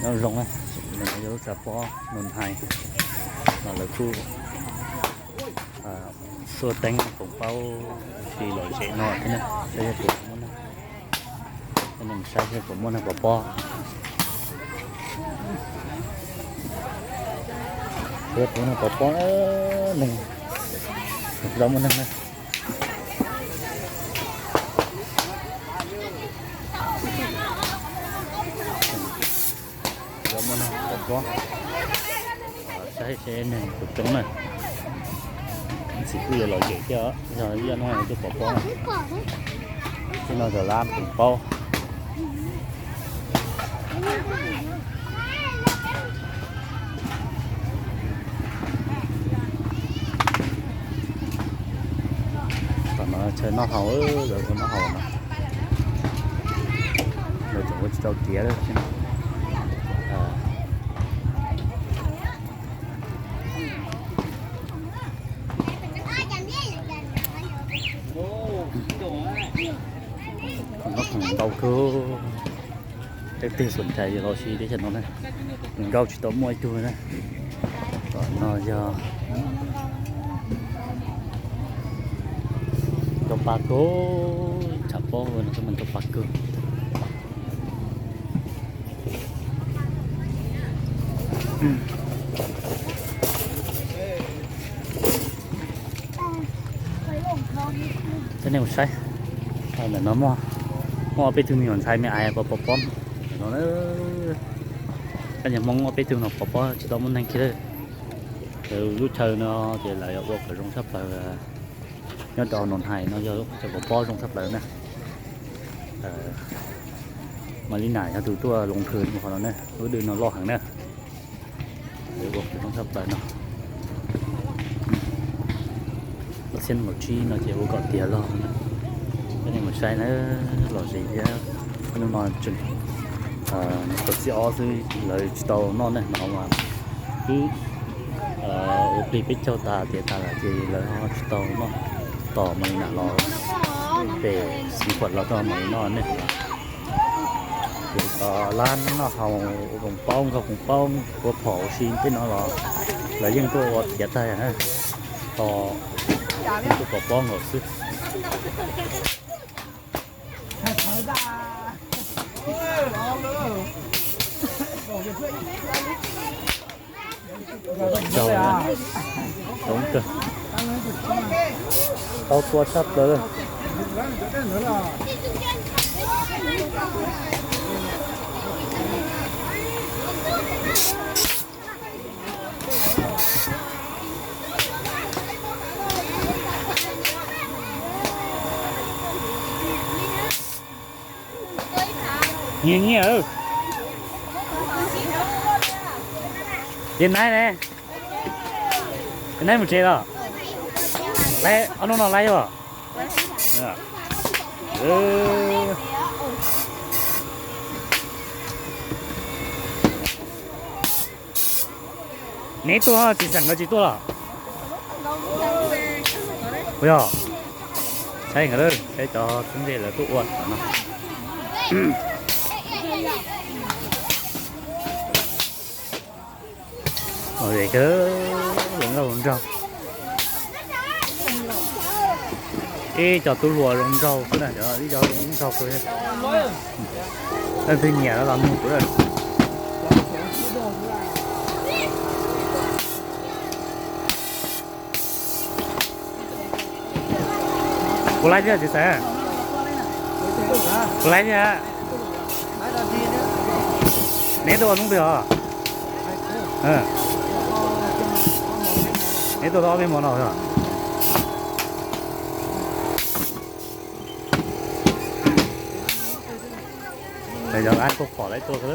Nyob zoo na, no yog lub tshav pob Nus Hais, mas lawv kuj xuas teeb koom paub tsis lom zem no thiab na, saib yog puas muaj neeg, saib yog puas muaj neeg pov pob. Puas muaj neeg pov pob neeg, tsis tau muaj neeg na. Tsis tau muaj neeg pov pob, saib seb neeg puas coob na. Ntxim kuj yuav lom zem thiab, yog ib yam no tuaj pov pob na. Txij no cov lab koom paub. Tom no chaw noj haus, lawv ua noj haus no, lawv tseem ua tsis tau tiav li. Noj haus ntau kawg, tej teg xuam nchais los si teb chaws no na, nkauj tsis tau muaj ib tug na. Tom no yog ntau pa kawg, tshav pob no mas ntau pa kawg. Coj nej mus saib, ntawm no muaj, muaj ob peb tug me nyuam ntxhais me ais pov pov pob no. Koj niag Hmoob ob peb tug no pov pob tsis tau muaj neeg kiag. Lub chaw no ces lawv ua kom zoo tshaj plaws. Nyob rau Nus Hais no yog lub chaw pov pob zoo tshaj plaws na. Mas li na yog tus tuaj loo thwm mus qhov no na, lub dwj no loj heev na. Ua zoo tshaj plaws no. Lub xiab nkaum tsib no ces ua kom tiav los na. Coj nej mus saib na, lom zem thiab. Hnub no tseem txiv ob xwb, lawv tsis tau noj ne, no mas twb ua plig peb caug tas tiav tas lawm ces lawv ho tsis tau noj. Tos mas li na los pem Xeev Khuam los tau mam li noj ne. Ces lab noj haus ua koom paub nkaug koom paub ua phom ua si tej no los lawv yeej tuaj ua tiav tag, tos yeej tuaj pov pob nkaus xwb. Ntau, coob kawg, tau tua tshaj plaws. Nyias nyias. Ces naiv ne, naiv mus tsev los? Ob hnub no laib os. Neb tuaj tsis xeem nkawd tsis tuaj los? Yog, saib nkawd, saib cov tub ntse lawv tuaj ua no. Los nkauj hluas nraug, ib co tub hluas zoo nraug xwb na, ib co zoo nraug kawg. Leej twg nyiam los nug kuv. Kuv laib thiab txiv xeem, kuv laib thiab. Neb tuaj ua hnub twg os? Neb tuaj tau ob peb hmo no os. Yog lab tuaj phom lawv tuaj kawg.